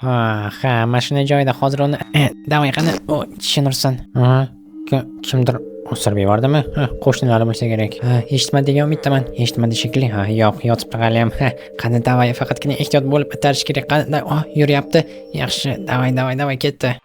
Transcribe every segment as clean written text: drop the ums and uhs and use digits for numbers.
Ha, mashina joyida hozir uni давай, qani, o, tishini ursin. Ha, kimdir o'sirib yubordimi? Ha, qo'shnilar bo'lsa kerak. Ha, eshitmadi degan umiddaman. Eshitmadi shekilli. Ha, yo'q, yotibdi haliyam. Ha, qani, давай, faqatgina ehtiyot bo'lib itarish kerak. Qani, oh, yuryapti. Yaxshi, давай, давай, давай, ketdi.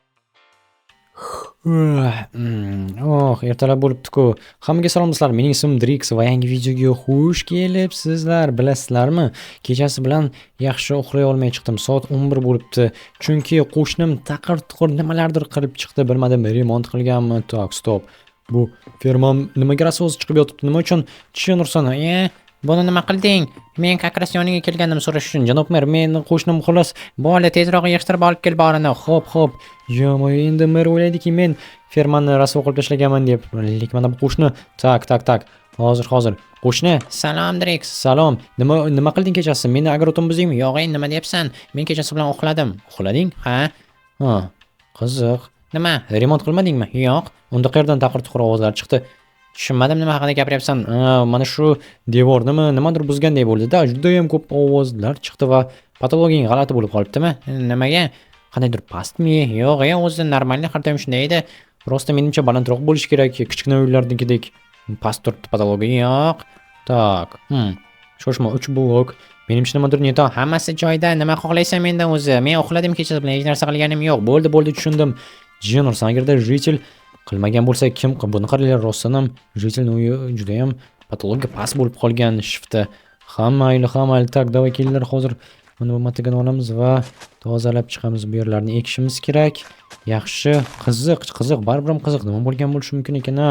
Oh, ertalab bo'libdi-ku. Hammaga salom, do'stlar. Mening ismim Drix va yangi videoga xush kelibsizlar. Bilasizlarmi? Kechasi bilan yaxshi uxlay olmay chiqdim. Soat 11 bo'libdi. Chunki qo'shnim taqir-tuqur nimalardir qilib chiqdi. Bilmadim, remont qilganmi? Так, стоп. Bu fermam nimaga rasosi chiqib yotibdi? Nima uchun? Tishini ursin. E, buni nima qilding? Men как раз yoniga kelgandim so'rash uchun. Janob mer, meni qo'shnim, xullas. Bo'ldi, tezroq yig'ishtirib olib kel borini. Xo'p, xo'p. Ё-моё, endi mer o'ylaydiki, men fermani rasvo qilib tashlaganman deb. Lekin mana bu qo'shni. Так, так, так. Hozir, hozir. Qo'shni. Salom, Drix. Salom. Nima qilding kechasi? Meni огород imni buzdingmi? Yo'q, ey, nima deyapsan? Men kechasi bilan uxladim. Uxlading? Ha? Ha, qiziq. Nima? Remont qilmadingmi? Yo'q. Unda qayerdan taqir-tuqur ovozlar chiqdi? Tushunmadim, nima haqida gapiryapsan? Ha, mana shu devornimi, nimadir buzgandek bo'ldi-da. Judayam ko'p ovozlar chiqdi va потолок ing g'alati bo'lib qolibdimi? Nimaga? Qandaydir pastmi? Yo'q, ey, o'zi нормальный, har doim shunday edi. Просто menimcha balandroq bo'lishi kerak, kichkina uylarnikidek. Past turibdi потолок i. Yo'q. Так. Shoshma, 3 blok. Menimcha, nimadir не то. Hammasi joyida. Nima xohlaysan mendan o'zi? Men uxladim kechasi bilan, hech narsa qilganim yo'q. Bo'ldi, bo'ldi, tushundim. Jin ursin, agarda житель qilmagan bo'lsa, kim buni? Qaranglar, rostdan ham житель ni uyi judayam потолок i past bo'lib qolgan, shifti. Ha, mayli, ha, mayli. Так, давай, kelinglar, hozir mana bu мотыга ni olamiz va tozalab chiqamiz, bu yerlarni ekishimiz kerak. Yaxshi, qiziq, qiziq, baribir ham qiziq. Nima bo'lgan bo'lishi mumkin ekan, a?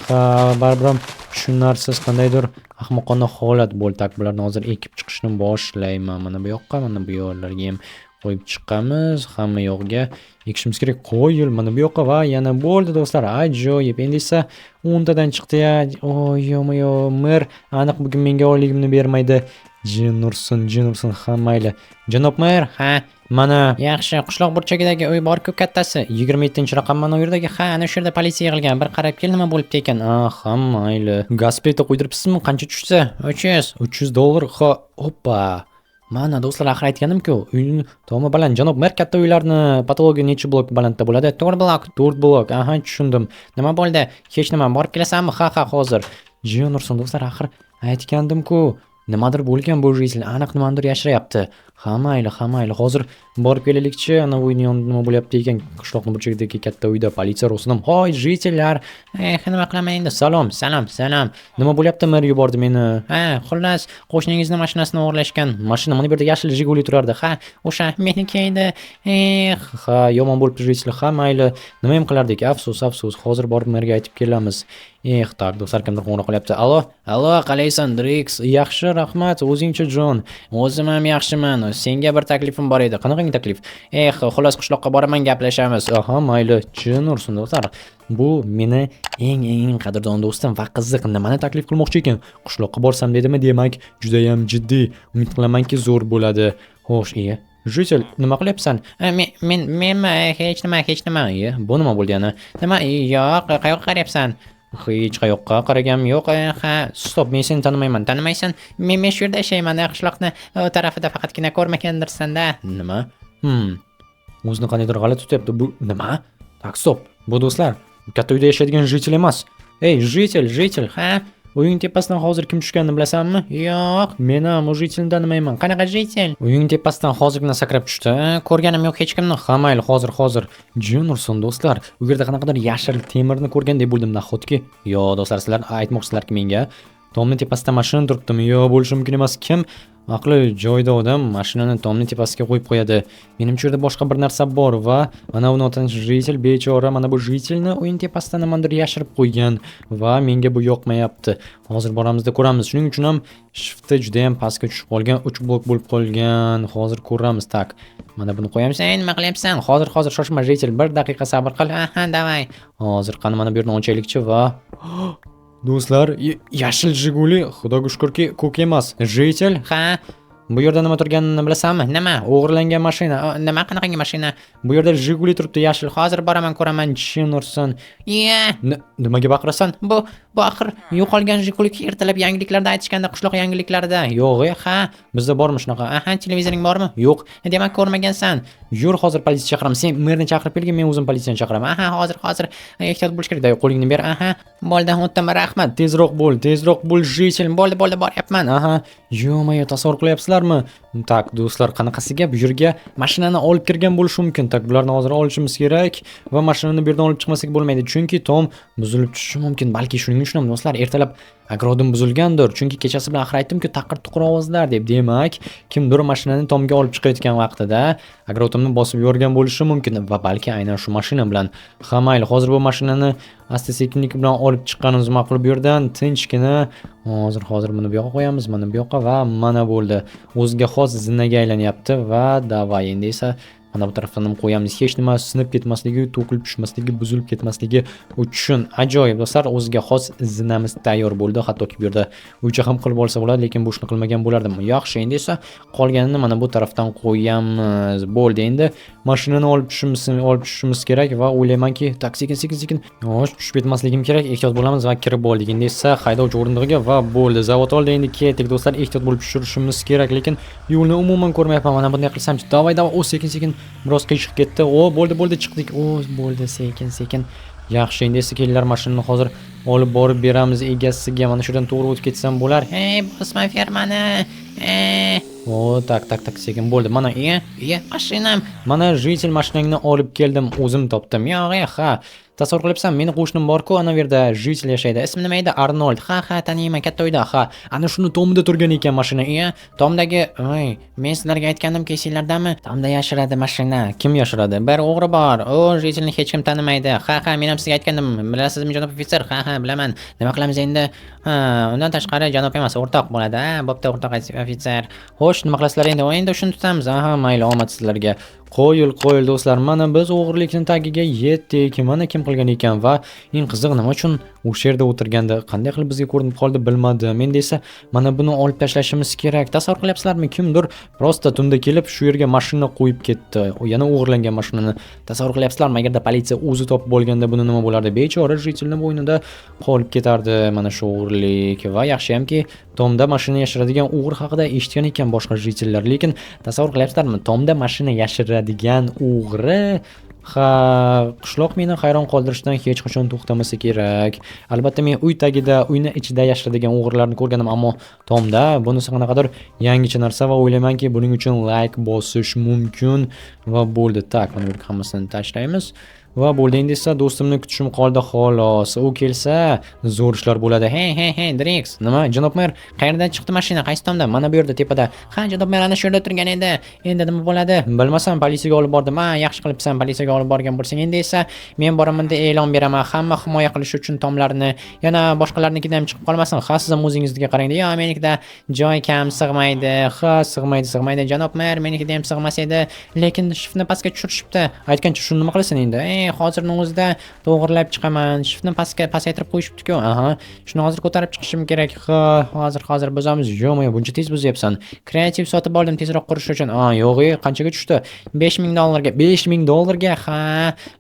Ha, baribir ham tushunarsiz qandaydir ahmoqona holat bo'ldi. Так, bularni hozir ekib chiqishni boshlayman. Mana bu yoqqa, mana bu yoqlarga ham qo'yib chiqamiz. Hamma yog'iga ekishimiz kerak. Qo'yil mana bu yoqqa va yana bo'ldi, do'stlar. Ajoyib. Endi esa 10 tadan chiqdi ya. Oy, ё-моё, mer aniq bugun menga oyligimni bermaydi. Jin ursin, jin ursin, ha, mayli. Janob mer, Ha, mana. Yaxshi, qishloq burchagidagi uy bor-ku, kattasi. 27-raqam, mana u yerdagi. Ha, ana shu yerda politsiya yig'ilgan. Bir qarab kel, nima bo'libdi ekan. Ha, mayli. Gaz plita qo'ydiribsizmi? Qancha tushsa? 300. 300 dollar. Ha, oppa. Mana, do'stlar, axir aytganim-ku, uyni tomi baland. Janob mer, katta uylarni потолок i necha blok balandda bo'ladi? 4 blok. 4 blok. Aha, tushundim. Nima bo'ldi? Hech nima. Borib kelasanmi? Ha, hozir. Jin ursin, do'stlar, axir aytgandim-ku. Nimadir bo'lgan, bu житель aniq nimanidir yashiryapti. Ha, mayli, ha, mayli. Hozir borib kelaylikchi, ana uyni yonida nima bo'lyapti ekan? Qishloqni burchagidagi katta uyda politsiya rostdan. Hoy, житель lar. Eh, nima qilaman endi? Salom. Salom, salom. Nima bo'lyapti? Mer yubordi meni. Ha, xullas, qo'shningizni mashinasini o'g'irlashgan. Mashina mana bu yerda yashil Jiguli turardi. Ha, o'sha meniki edi. Eh, Ha, yomon bo'libdi, житель. Ha, mayli. Nima ham qilardik? Afsus, afsus. Hozir borib merga aytib kelamiz. Eh, так, do'stlar, kimdir qo'ng'iroq qilyapti. Allo, Allo, qalaysan, Drix? Yaxshi, rahmat. O'zingchi, Jon? O'zim ham yaxshiman. Senga bir taklifim bor edi. Qanaqangi taklif? Eh, xullas, qishloqqa boraman, gaplashamiz. Aha, mayli. Jin ursin, do'stlar. Bu meni eng eng qadrdon do'stim va qiziq, nimani taklif qilmoqchi ekan? Qishloqqa borsam dedimi, demak, judayam jiddiy. Umid qilamanki, zo'r bo'ladi. Xo'sh, iya. Житель, nima qilyapsan? Ha, men men menmi? Hech nima, hech nima. Iya, bu nima bo'ldi yana? Nima? Yo'q, qayoqqa qarayapsan? Hech qayoqqa qaraganim yo'q. Ha, Стоп, men seni tanimayman. Tanimaysan? Men shu yerda yashayman, qishloqni u tarafida, faqatgina ko'rmagandirsan-da. Nima? O'zini qandaydir g'alati tutyapti. Bu nima? Так, стоп. Bu, do'stlar, katta uyda yashaydigan житель emas. Ey, житель, житель. Ha, Uying tepasidan hozir kim tushganini bilasanmi? Yo'q. Men ham u житель ni tanimayman. Qanaqa житель? Uying tepasidan hozirgina sakrab tushdi. Ko'rganim yo'q hech kimni. Ha, mayli, hozir, hozir. Jin ursin, do'stlar. U yerda qanaqadir yashil temirni ko'rgandek bo'ldim, nahotki? Yo, do'stlar, sizlar aytmoqchisizlarki, menga tomni tepasida mashina turibdimi? Yo, bo'lishi mumkin emas. Kim aqli joyida odam mashinani tomni tepasiga qo'yib qo'yadi? Menimcha, u yerda boshqa bir narsa bor va mana bu notanish житель, bechora, mana bu житель ni uyning tepasidan nimadir yashirib qo'ygan va menga bu yoqmayapti. Hozir boramizda ko'ramiz. Shuning uchun ham shifti juda ham pastga tushib qolgan, 3 blok bo'lib qolgan. Hozir ko'ramiz. Так. Mana buni qo'yamiz. Sen nima qilyapsan? Hozir, hozir, shoshma, житель, bir daqiqa sabr qil. Aha, давай. Hozir, qani, mana bu yerni ochaylikchi va, do'stlar, yashil Jiguli, xudoga shukurki, ko'k emas. Житель, Ha, Bu yerda nima turganini bilasanmi? Nima? O'g'irlangan mashina. Nima, qanaqangi mashina? Bu yerda Jiguli turibdi, yashil. Hozir boraman, ko'raman. Jin ursin. Iya. Nimaga baqirasan? Bu axir yo'qolgan Jigulik, ertalab yangiliklarda aytishganda, qishloq yangiliklarida. Yo'q, e. Ha. Bizda bormi shunaqa? Aha, televizoring bormi? Yo'q. Demak, ko'rmagansan. Yur, hozir politsiya chaqiraman. Sen merni chaqirib kelgin, men o'zim politsiyani chaqiraman. Aha, hozir, hozir. Ehtiyot bo'lish kerak. Day, qo'lingni ber. Aha, bo'ldi, o'tdim, rahmat. Tezroq bo'l, tezroq bo'l, житель. Bo'ldi, bo'ldi, boryapman. Aha, ё-моё, tasavvur qilyapsizlarmi? Так, do'stlar, qanaqasiga bu yerga mashinani olib kirgan bo'lishi mumkin? Так, bularni hozir olishimiz kerak va mashinani bu yerdan olib chiqmasak bo'lmaydi, chunki tom buzilib tushishi mumkin. Balki shuning uchun ham, do'stlar, ertalab огород im buzilgandir. Chunki kechasi bilan axir aytdim-ku, taqir-tuqir ovozlar deb. Demak, kimdir mashinani tomga olib chiqayotgan vaqtida огород imni bosib yuborgan bo'lishi mumkin va balki aynan shu mashina bilan. Ha, mayli, hozir bu mashinani asta-sekinlik bilan olib chiqqanimiz ma'qul bu yerdan, tinchgina. Hozir, hozir buni bu yoqqa qo'yamiz, mana bu yoqqa va mana bo'ldi. O'ziga xos zinaga aylanyapti va давай, endi esa mana bu tarafdan ham qo'yamiz. Hech nima sinib ketmasligi, to'kilib tushmasligi, buzilib ketmasligi uchun. Ajoyib, do'stlar, o'ziga xos zinamiz tayyor bo'ldi. Hattoki bu yerda uycha ham qilib olsa bo'ladi, lekin bu ishni qilmagan bo'lardim. Yaxshi, endi esa qolganini mana bu tarafdan qo'yamiz. Bo'ldi, endi mashinani olib tushishimiz kerak va o'ylaymanki, так, sekin, sekin, sekin. Xo'sh, tushib ketmasligim kerak. Ehtiyot bo'lamiz va kirib bo'ldik. Endi esa haydovchi o'rindig'iga va bo'ldi. Zavod oldi, endi ketdik, do'stlar, ehtiyot bo'lib tushirishimiz kerak, lekin yo'lni umuman ko'rmayapman. Mana bunday qilsamchi? Давай, давай. O, sekin, sekin, biroz qiyshiq ketdi. O, bo'ldi, bo'ldi, chiqdik. O, bo'ldi, sekin, sekin. Yaxshi, endi esa kelinglar, mashinani hozir olib borib beramiz egasiga. Mana shu yerdan to'g'ri o'tib ketsam bo'lar. Hey, bosma fermani. O, так, так, так, sekin, bo'ldi. Mana, Iya, iya, mashinam. Mana, житель, mashinangni olib keldim, o'zim topdim. Yo'q, ha. Tasavvur qilyapsan, meni qo'shnim bor-ku, ana bu yerda житель yashaydi. Ismi nima edi? Arnold. Ha, ha, taniyman, katta uyda. Ha, ana shuni tomida turgan ekan mashina. Iya, tomdagi, voy, men sizlarga aytgandim, esinglardami? Tomda yashiradi mashina. Kim yashiradi? Bir o'g'ri bor. O, житель ni hech kim tanimaydi. Ha, ha, men ham sizga aytgandim. Bilasizmi, janob ofitser? Ha, ha, bilaman. Nima qilamiz endi? Ha, undan tashqari janob emas, o'rtoq bo'ladi. Ha, bo'pti, o'rtoq ofitser. Xo'sh, nima qilasizlar endi? Endi shuni tutamiz. Aha, mayli, omad sizlarga. Qo'yil, qo'yil, do'stlar. Mana biz o'g'irlikni tagiga yetdik. Mana kim qilgan ekan va eng qizig'i, nima uchun o'sha yerda o'tirganda qanday qilib bizga ko'rinib qoldi, bilmadim. Endi esa mana buni olib tashlashimiz kerak. Tasavvur qilyapsizlarmi? Kimdir просто tunda kelib shu yerga mashina qo'yib ketdi. O, yana o'g'irlangan mashinani. Tasavvur qilyapsizlarmi? Agarda politsiya o'zi topib bo'lganda buni nima bo'lardi? Bechora житель ni bo'ynida qolib ketardi mana shu o'g'irlik va yaxshiyamki, tomda mashina yashiradigan o'g'ri haqida eshitgan ekan boshqa житель lar. Lekin tasavvur qilyapsizlarmi? Tomda mashina yashiradigan o'g'ri. Ha, qishloq meni hayron qoldirishdan hech qachon to'xtamasa kerak. Albatta, men uy tagida, uyni ichida yashiradigan o'g'rilarni ko'rgandim, ammo tomda bunisi qanaqadir yangicha narsa va o'ylaymanki, buning uchun like bosish mumkin va bo'ldi. Так, mana bu hammasini tashlaymiz. Va bo'ldi, endi esa do'stimni kutishim qoldi xolos. U kelsa, zo'r ishlar bo'ladi. Hey, hey, hey, Drix. Nima, janob mer? Qayerdan chiqdi mashina? Qaysi tomda? Mana bu yerda, tepada. Ha, janob mer ana shu yerda turgan edi. Endi nima bo'ladi? Bilmasam, politsiyaga olib bordim. Ha, yaxshi qilibsan, politsiyaga olib borgan bo'lsang. Endi esa men boraman-da, e'lon beraman. Hamma himoya qilish uchun tomlarni, yana boshqalarnikidan ham chiqib qolmasin. Ha, siz ham o'zingiznikiga qarang. Yo, menikida joy kam, sig'maydi. Ha, sig'maydi, sig'maydi. Janob mer, menikida ham sig'mas edi. Lekin shiftni pastga tushirishibdi. Aytgancha, shuni nima qilasan endi? Hozirning o'zida to'g'rilab chiqaman. Shiftni pastga pasaytirib qo'yishibdi-ku. Aha. Shuni hozir ko'tarib chiqishim kerak. Ha, Hozir, hozir buzamiz. Yo'q, buncha tez buzyapsan. Kreativ sotib oldim tezroq qurish uchun. A, yo'q, qanchaga tushdi? 5000 dollarga. 5000 dollarga? Ha,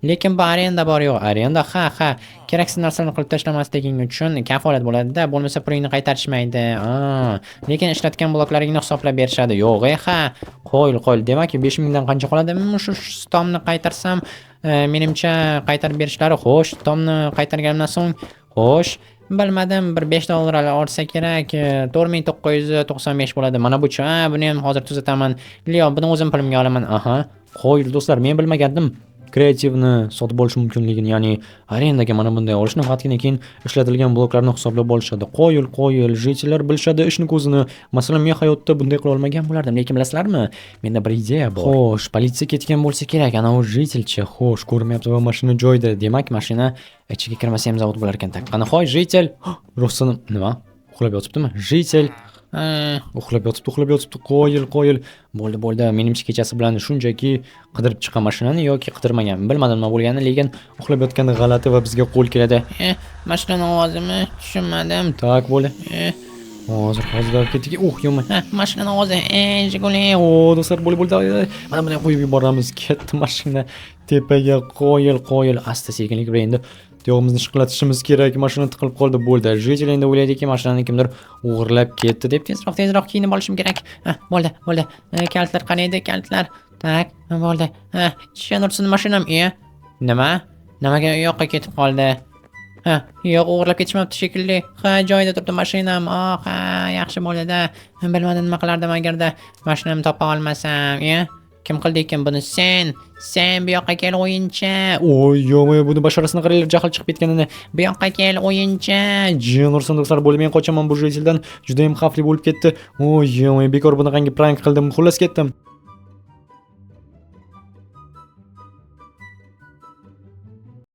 lekin bu arenda bor yo'q. Arenda? Ha, ha. Keraksiz narsalarni qilib tashlamasliging uchun kafolat bo'ladi-da, bo'lmasa pulingni qaytarishmaydi. A, Lekin ishlatgan bloklaringni hisoblab berishadi. Yo'q, Ha. Qo'yil, qo'yil. Demak, 5000 dan qancha qoladi? Shu tomni qaytarsam, menimcha qaytarib berishlari, xo'sh, tomni qaytarganimdan so'ng, xo'sh, bilmadim, bir 5 dollar ortsa kerak, 4995 bo'ladi. Mana buchi, ha, buni ham hozir tuzataman. Leo, buni o'zim pulimga olaman. Aha. Qo'yil, do'stlar, men bilmagandim kreativni sotib olish mumkinligini, ya'ni arendaga mana bunday olishni, faqatgina keyin ishlatilgan bloklarni hisoblab olishadi. Qoyil, qoyil, житель lar bilishadi ishni ko'zini. Masalan, men hayotda bunday qila olmagan bo'lardim, lekin bilasizlarmi? Menda bir ideya bor. Xo'sh, politsiya ketgan bo'lsa kerak, ana u житель chi. Xo'sh, ko'rmayapti va mashina joyida. Demak, mashina ichiga kirmasa ham zavod bo'lar ekan. Так, qani, hoy, житель. Rostdan nima? Uxlab yotibdimi? Житель. Ha, Uxlab yotibdi, uxlab yotibdi. Qoyil, qoyil. Bo'ldi, bo'ldi. Menimcha, kechasi bilan shunchaki qidirib chiqqan mashinani yoki qidirmagan. Bilmadim nima bo'lganini, lekin uxlab yotgani g'alati va bizga qo'l keladi. Mashinani ovozimi? Tushunmadim. Так, bo'ldi. Hozir, hozir ketdik. Uh, yoma. Ha, mashinani ovozi. Ey, Jiguli. O, do'stlar, bo'ldi, bo'ldi. Mana buni qo'yib yuboramiz. Ketdi mashina tepaga, qoyil, qoyil. Asta sekinlik bilan endi tuyog'imizni shiqillatishimiz kerak. Mashina tiqilib qoldi, bo'ldi. Житель endi o'ylaydiki, mashinani kimdir o'g'irlab ketdi deb. Tezroq, tezroq kiyinib olishim kerak. Ha, bo'ldi, bo'ldi. Kalitlar qani edi? Kalitlar. Так, bo'ldi. Ha, jiyan ursin mashinam. E, nima? Nimaga u yoqqa ketib qoldi? Ha, yo'q, o'g'irlab ketishmabdi shekilli. Ha, joyida turibdi mashinam. Oh, ha, yaxshi bo'ldi-da. Bilmadim nima qilardim agarda mashinamni topa olmasam. E, kim qildi ekan buni? Sen, sen bu yoqqa kel, o'yinchi. Oy, yo'q, buni basharasini qaranglar, jahl chiqib ketganini. Bu yoqqa kel, o'yinchi. Jiyan ursin, do'stlar, bo'ldi, men qochaman bu житель dan. Juda ham xavfli bo'lib ketdi. Oy, yo'q, bekor bunaqangi prank qildim. Xullas, ketdim.